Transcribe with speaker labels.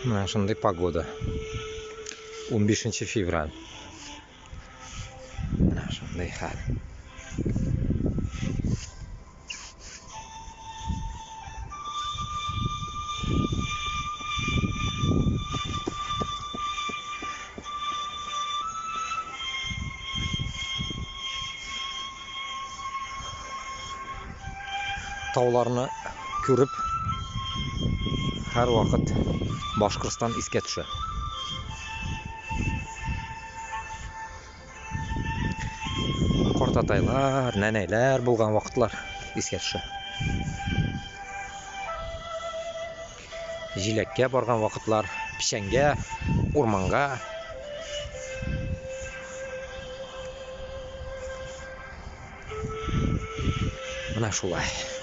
Speaker 1: Mana shunday погода. 15 fevral. Mana shunday hal. Tog'larni ko'rib har vaqt Boshqirdiston esga tushadi. Qortataylar, nanaylar bo'lgan vaqtlar esga tushadi. Jilakka borgan vaqtlar, pishanga, o'rmonga. Mana shulay.